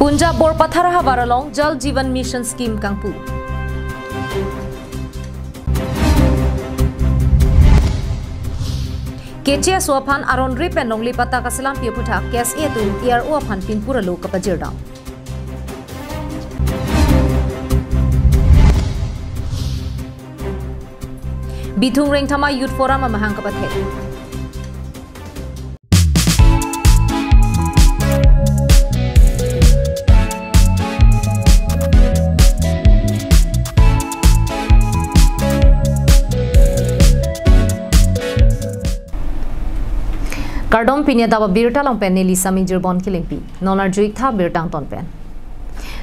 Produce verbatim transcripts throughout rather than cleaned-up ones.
Punjab Borpathar ahavar along Jal Jeevan Mission Scheme kangpu. Keche aso aphan aron re pen longle patta kaselampi aphuthak K S A atum A R O aphan pinpur alo kapajirdam. Bithung Rengthama Youth Forum amahang kapathek. Kardom, pini adap abirta along pen neli Sami Jirbon Kilingpi. Non arju-ik tha birta angton pen.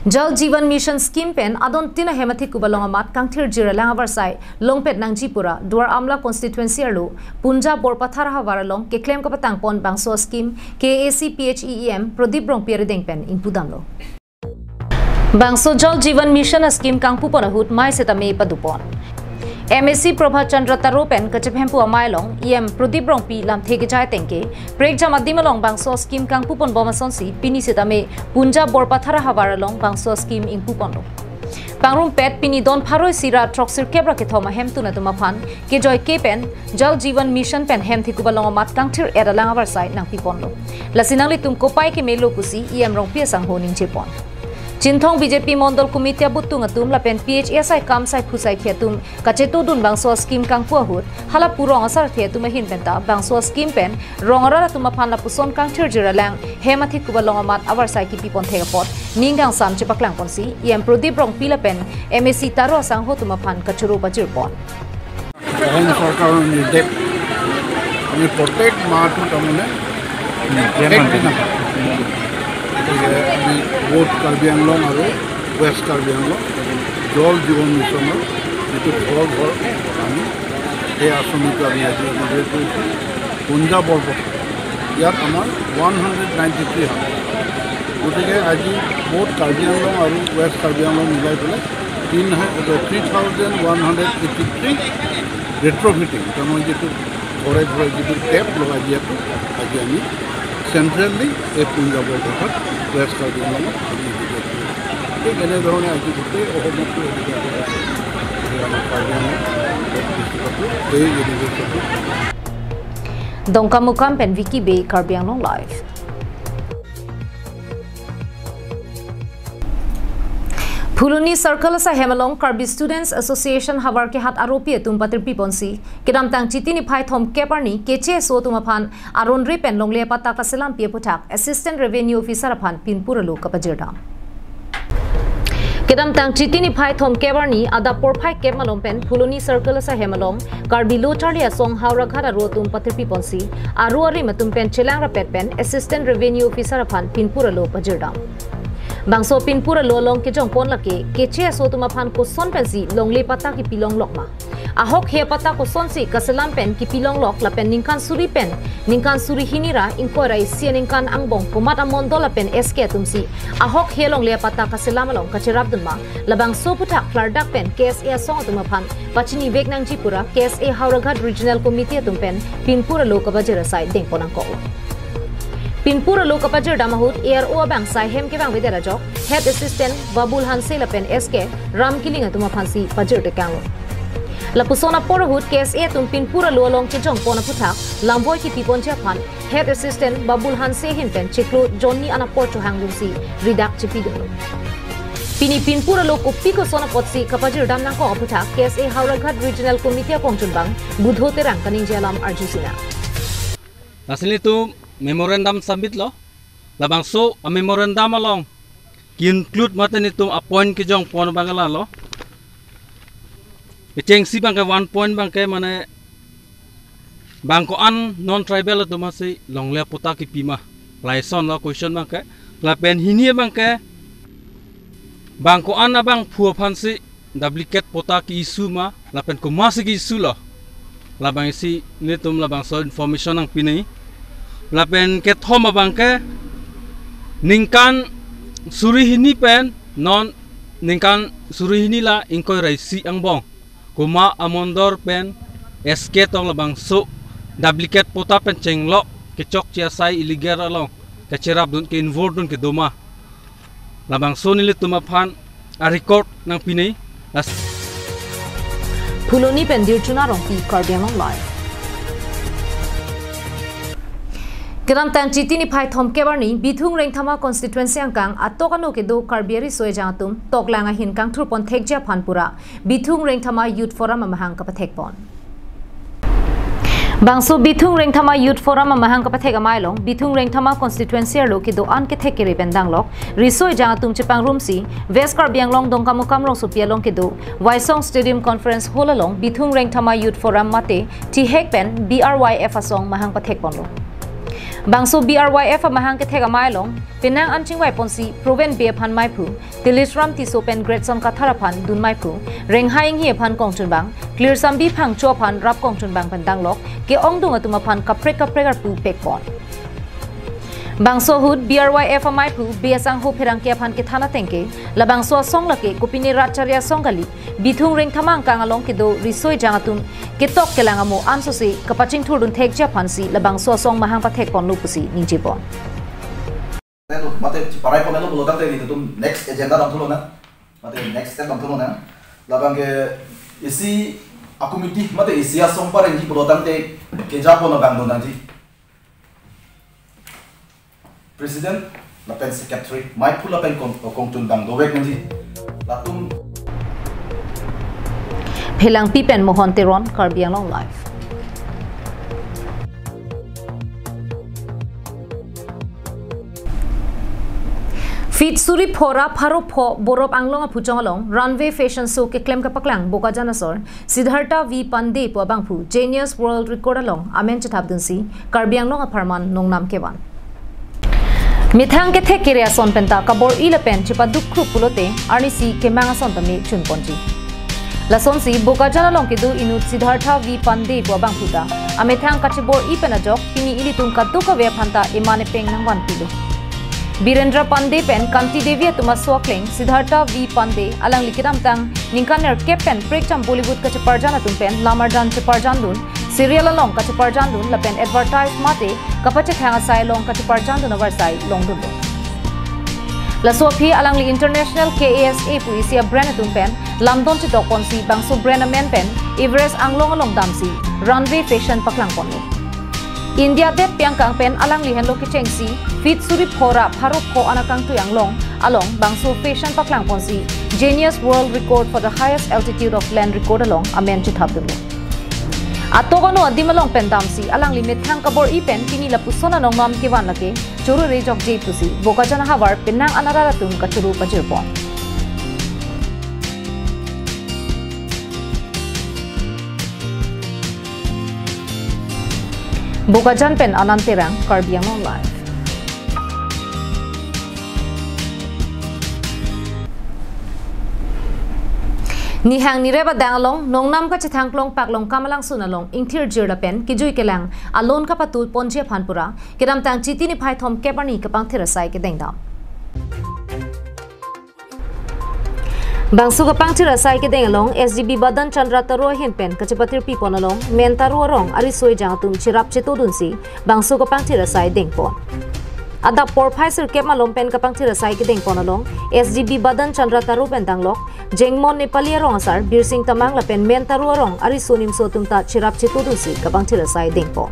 Jal Jeevan Mission Scheme pen adon tin ahem athekup along amat kangthirjir alang avarsai longpet nangji pura Duar Amla constituency arlo Punjab Borpathar ahavar along keklem kapatangpon bangso scheme K A A C P H E E M Pradip Rongpi arideng pen ingpudamlo. Bangso Jal Jeevan Mission a-scheme kangpupon ahut mai setame padupon. M A C Prabhat Chandra Taro pen kachepahempu amei along E M Pradip Rongpi lamthe kejai ateng ke prekjam adim along bangso scheme kangpupon bom asonsi pini setame Punjab Borpathar ahavar along bangso scheme ingpuponlo. Pangrumpet pini don pharo isi ra throksirkep ra kethom ahemtun atum aphan kejoike pen Jal Jeevan Mission pen hem thekup along amat kangthir-et alang avarsai nangpiponlo. Lasi nanglitum kopai kemelo pusi E M Rongpi asangho ningjepon. Chinthong B J P Mondol Committee abutung atum lapen P H A sai kam sai phu sai khi atum kachetudun bangso scheme kangpu ahut, hala purong asarthe atum ahin penta bangso scheme pen rong arat atum aphan lapuson kangthirjir alang hem athekup along amat avarsai kipipon thek apot ning kangsam chepaklangponsi E M Pradip Rongpi lapen M A C Taro asangho atum aphan kachoro pajirpon. অসম চৰকাৰৰ নিৰ্দেশ, আমি প্ৰত্যেক মাহটো তাৰমানে এক দিনা, গতিকে আমি ব'থ কাৰ্বি আংলং আৰু ৱেষ্ট কাৰ্বি আংলং জল জীৱন মিছনৰ যিটো ঘৰ ঘৰ আমি সেই আঁচনিটো আমি আজি ইনগ্ৰেট কৰিছোঁ। পঞ্জাৱৰ পৰা ইয়াত আমাৰ one hundred ninety three house, গতিকে আজি ব'থ কাৰ্বি আংলং আৰু ৱেষ্ট কাৰ্বি আংলং মিলাই পেলাই তিন three thousand one hundred eighty three retrofitting, তাৰমানে যিটো ঘৰে ঘৰে যিটো টেপ লগাই দিয়াটো আজি আমি চেণ্ট্ৰেলি এই পঞ্জাৱৰ ভাষাত ৱেষ্ট কাৰ্বি আংলঙত আমি এইটো কৰিছোঁ। ঠিক এনেধৰণে আজি গোটেই অসমতো এইটো আমাৰ কাৰ্বি আংলং ডিষ্ট্ৰিক্টতো এই ইনগ্ৰেশ্যনটো। Dongkamukam pen Vicky Bey, Karbi Anglong Live. Phuloni Circle asahem along Karbi Students Association havar kehat aropi atum patirpiponsi kedamtang Chiti niphai thomkep arni keche aso atum aphan aron re pen longle patta kaselampi aphuthak Assistant Revenue Officer aphan pinpur alo kapajirdam. Kedamtang Chiti niphai thomkep arni adap porphai kep malom pen Phuloni Circle asahem along Karbi Lo Charli Asong Howraghat aro atum patirpiponsi aro arim atum pen chelang rapet pen Assistant Revenue Officer aphan pinpur alo pajirdam. Bangso pinpur alo along kejongpon lake keche aso atum aphan koson pensi longle patta kipilonglok ma, ahok he patta kosonsi kaselam pen kipilonglok lapen ningkan suri pen ningkan suri hini ra ingkoi ra isi aningkan angbong komat amondol lapen S K atumsi ahok he longle patta kaselam along kacherapdun ma, labangso aphuthak klardak pen K S A asong atum aphan pachinivek nangji pura K S A Howraghat Regional Committee atum pen pinpur alo kapajir asai dengpon nangkok. Pinpur alo kapajirdam ahut A R O abang sai hem kevang avedet ajok Head Assistant Babul Hanse lapen S K Ramkilling atum aphansi pajirtekanglo. Lapuson apor ahut K S A atum pinpur alo along kejongpon aphuthak lamvoi kipiponji aphan Head Assistant Babul Hanse ahin pen chiklo Johnny an apor chohangdunsi ridak chipidunlo. Pini pinpur alo kopi koson apotsi kapajirdam nangkok aphuthak K S A Howraghat Regional Committee akongchunbang Budho Terang kaningje alam arjusinang. Lasi nelitum memorandum submit lo. Labangso a-memorandum along ki-include mate nelitum a-point kejongpon abang lalo. Kechengsi abangke one point abangke mane bang ko-an non-tribal atum aphansi longle patta kipi ma, lason lo question abangke. Lapen hini abangke bang ko-an abangphu aphansi duplicate patta ki-issue ma, lapen komatsi ki-issue lo, labangsi nelitum labangso information nangpinoi. Lapen kethom abangke ningkan suri hini pen non ningkan suri hini ra ingkoi ra isi angbong komat amondol pen S K tong labangso duplicate patta pen chenglok kechokche asai illegal along kacherapdun ke-involve dun kedo ma, Labangso nelitum aphan a record nangpinei. Las- Phuloni pen Dirchuna Rongpi, Karbi Anglong Live. Kedamtang Chiti niphai thomkep arni, Bithung Rengthama constituency angkang atok ano kedo Karbi ariso ejang atum toklang ahin kangthurpon thekji aphan pura Bithung Rengthama Youth Forum amahang kapathekpon. Bangso Bithung Rengthama Youth Forum amahang kapathek amei along, Bithung Rengthama constituency arlo kedo-an kethek kere pen danglok riso ejang atum chepangrumsi West Karbi Anglong Dongkamukam rongsopi along kedo Waisong Stadium Conference Hall along Bithung Rengthama Youth Forum mate thihek pen B R Y F asong mahang pathekponlo. Bangso B R Y F amahang kethek amei along penang an chingvaiponsi Proven Bey aphan meiphu, Tilisram Tisso pen Gretson Kathar aphan dun meiphu, Renghai Inghi aphan kongchunbang, Klirsambi Phangcho aphan rap kongchunbang pen danglok ke-ongdung atum aphan kaprek kaprek arpu pekpon. Bangso ahut B R Y F ameiphu Bey Asangho Pherangke aphan kethan ateng ke, labangso asong lake kopine rat chari asong kali, Bithung Rengthama angkang along kedo riso ejang atum ketok kelang amo ansose kapachingthurdun thekji aphansi labangso asong mahang pathekponlo pusi ningjepon. Mate, parai ponelo pulo tangte nelitum next agenda damthulo na. Mate, next step damthulo na. Labang ke isi a committee, mate isi asong parengji pulo tangte kejapon abang dun nangji. President lapen secretary, meiphu lapen kong, kongchunbang dovek nangji. Latum Phelangpi pen Mohon Teron, Karbi Anglong Live. Feet suri pho ra pharo pho Borop Anglong aphuchong along runway fashion show keklem kapaklang Bokajan asor Siddhartha V Pandey pu abangphu Guinness World Record along amen chethapdunsi Karbi Anglong apharman nongnam kevan. Methang kethek kere ason penta kabor-i lapen chepaduk khrup pulote arnisi kemang ason tame chunponji. Lasonsi Bokajan along kedo inut Siddhartha V Pandey pu abangphu ta amethang kachebor-i pen ajok pini ilitum kadokave aphanta eman epeng nangvanpilo. Birendra Pandey pen Kanti Devi atum aso akleng Siddhartha V Pandey alangli kedamtang ningkan nerkep pen prekjam Bollywood kacheparjan atum pen lamarjan cheparjandun, serial along kacheparjandun lapen advertise mate kapachethang asai along kacheparjandun avarsai longdunlo. Laso aphi alangli international K A S A pu isi a-brand atum pen lamdon chetokponsi bangso brand amen pen Everest Anglong along damsi runway fashion paklangponlo. India det piangkang pen alangli henlo kechengsi feet suri pho ra pharo pho anakangtui anglong along bangso fashion paklangponsi Guinness World Record for the highest altitude of land record along amen chethapdunlo. Atok ano adim along pen damsi alangli methang kabor-i pen pini lapuson anongnam kevan lake choro rejokje pusi Bokajan ahavar penang an arat atum kachoro pajirpon. Bokajan pen Anand Terang, Karbi Anglong Live. Nihang nirep adang along nongnam kachethang klong paklong kam alangsun along ingthirjir lapen kejui kelang alon kapatulponji aphan pura kedamtang Chiti niphai thomkep arni kapangthir asai kedengdam. Bangso kapangthir asai kedeng along S G B Badan Chandra Taro ahin pen kachepathirpipon along Men Taro arong ariso ejang atum cherap chetodunsi bangso kapangthir asai dengpon. Adap porphai sirkep malom pen kapangthir asai kedengpon along S G B Badan Chandra Taro pen danglok Jengmon Nepali arong asar Birsing Tamang lapen Men Taro arong ariso nimso atum ta cherap chetodunsi kapangthir asai dengpon.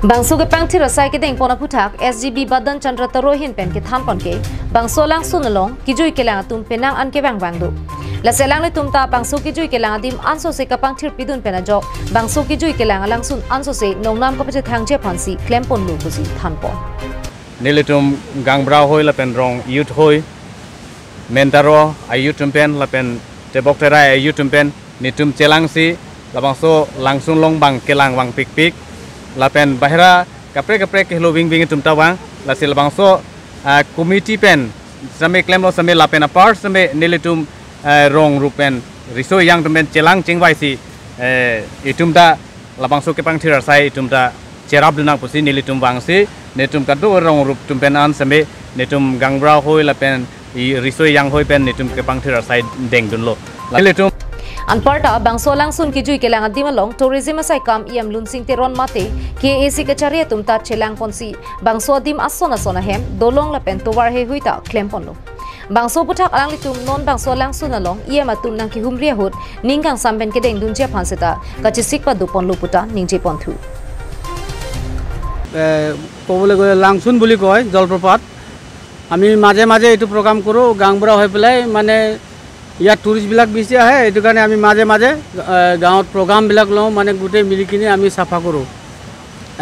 Bangso kapangthir asai kedengpon aphuthak S G B Badan Chandra Taro ahin pen kethanpon ke bangso alangsun along kejui kelang atum penang an kevangvang do. Lasi alanglitum ta bangso kejui kelang adim ansose kapangthirpidun pen ajok bangso kejui kelang alangsun ansose nongnam kapachethangji aphansi klemponlo pusi thanpon. Nelitum Gaonbura hoi lapen Rong Youth hoi, Men Taro a-youth atum pen lapen Tebok Terai a-youth atum pen netum chelangsi labangso langsun along bang kelang vangpikpik lapen bahira kaprek kaprek kehelo vingving atum ta vang, lasi labangso, ah, committee pen same klemlo same lapen apar same nelitum, eh, rong rup pen riso ejang atum pen chelang chingvaisi, eh, itum ta labangso kapangthir asai itum ta cherapdun nang pusi nelitum vangsi netum kadokave rong rup atum pen an same netum Gaonbura hoi lapen i riso ejang hoi pen netum kapangthir asai dengdunlo. Nelitum Anparta bangso alangsun kijui kelang adim along tourism asaikam E M Lunsing Teron mate K A A C kachari atum ta chelangponsi bangso adim ason ason ahem dolong lapen tovar heihui ta klemponlo. Bangso aphuthak alanglitum non bangso alangsun along E M atum nangkehumri ahut ning kangsam pen kedengdunji aphan seta kachesik padoponlo puta ningjeponthu. এ, ক'বলৈ গ'লে লাংচুন বুলি কয় জলপ্ৰপাত। আমি মাজে মাজে এইটো প্ৰগ্ৰাম কৰোঁ, গাঁওবুঢ়া হৈ পেলাই। মানে ইয়াত টুৰিষ্টবিলাক বেছি আহে, এইটো কাৰণে আমি মাজে মাজে, এ, গাঁৱত প্ৰগ্ৰামবিলাক লওঁ, মানে গোটেই মিলি কিনি আমি চাফা কৰোঁ।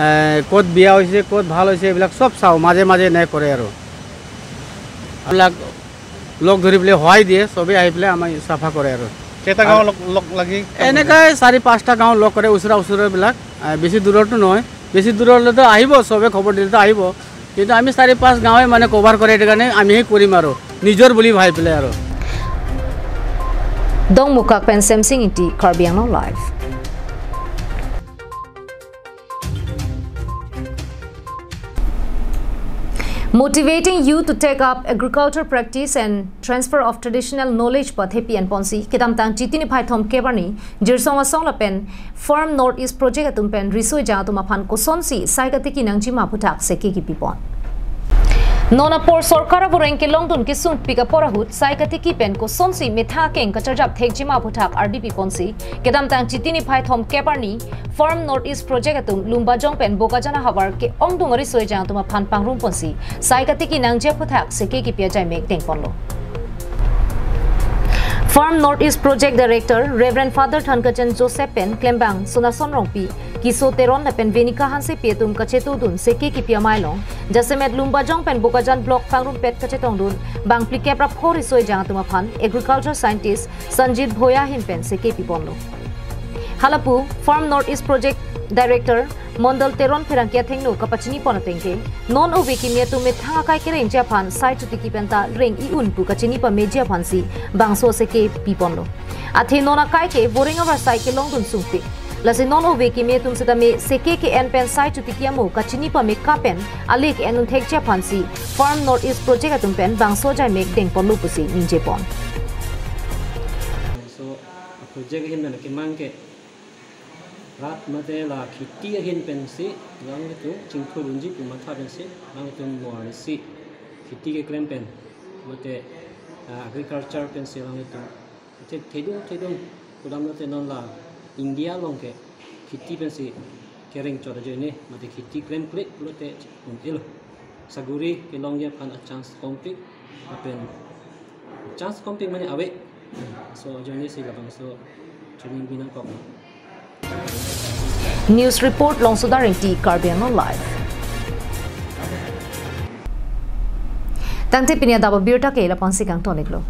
এ, ক'ত বেয়া হৈছে, ক'ত ভাল হৈছে, এইবিলাক চব চাওঁ, মাজে মাজে এনে কৰে আৰু। এইবিলাক লগ ধৰি পেলাই সহায় দিয়ে, চবেই আহি পেলাই আমাক চাফা কৰে আৰু। কেইটা গাঁও লগ, লগ লাগি? এনেকৈ চাৰি পাঁচটা গাঁও লগ কৰে, ওচৰা ওচৰিবিলাক। এ, বেছি দূৰৰতো নহয়, বেছি দূৰলৈতো আহিব, চবে খবৰ দিলেতো আহিব, কিন্তু আমি চাৰি পাঁচ গাঁৱে মানে কভাৰ কৰে, এইটো কাৰণে আমিহে কৰিম আৰু, নিজৰ বুলি ভাবি পেলাই আৰু। Dongmukak pen Semsing Ingti, Karbi Anglong Live. Motivating youth to take up agriculture practice and transfer of traditional knowledge pathepi anponsi kedamtang Chiti niphai thomkep arni Jirsong Asong lapen Farm North East Project atum pen riso ejang atum aphan kosonsi sai katiki nangjima aphuthak seke kipipon. Non apor sorkar avoreng kelongdun kesungpik apor ahut sai katiki pen kosonsi methang akeng kacharjap thekjima aphuthak ardi piponsi kedamtang Chiti niphai thomkep arni Farm North East Project atum Lumbajong pen Bokajan ahavar ke-ongdung ariso ejang atum aphan pangrumponsi sai katiki nangji aphuthak seke kipi ajaimek dengponlo. Farm North East Project Director Reverend Father Thankachen Joseph pen klembang Sonason Rongpi, Kiso Teron lapen Venika Hansepi atum kachetongdun seke kipi amei along jasemet Lumbajong pen Bokajan Block pangrumpet kachetongdun bang phlikep ra pho riso ejang atum aphan Agriculture Scientist Sanjit Bhoya ahin pen seke piponlo. Halapu Farm North East Project Director Mondol Teron pherangke athengno kapachinipon atengke, non ove kimi atum methang akai kerengji aphan sai chotiki penta reng-i un pu kachini pameji aphansi bangso seke piponlo. Athe non akai ke voreng avarsai kelongdun sungpik. Lasi non ove kimi atum setame seke ke-en pen sai chotiki amo kachini pameka pen ale ke-endun thekji aphansi Farm North East Project atum pen bangso ajaimek dengponlo pusi ningjepon. So, a project ahin pen akemang ke rat mate la kheti ahin pensi alanglitum chingthurdunji pu matha pensi alanglitum mo arnisi kheti keklem pen mate, ah, agriculture pensi alanglitum the-, thedung thedung kudam lote non la India along ke kheti pensi kereng chot ajoine mate kheti klemkle pulote un-elo. Saguri kelongji aphan a chance kompik, lapen chance kompik mane ave. So ajoine si labangso training binangkok. News report Longsodar Ingti, Karbi Anglong Live. Tangte pini adap abirta ke lapu-ansi kangton-iklo.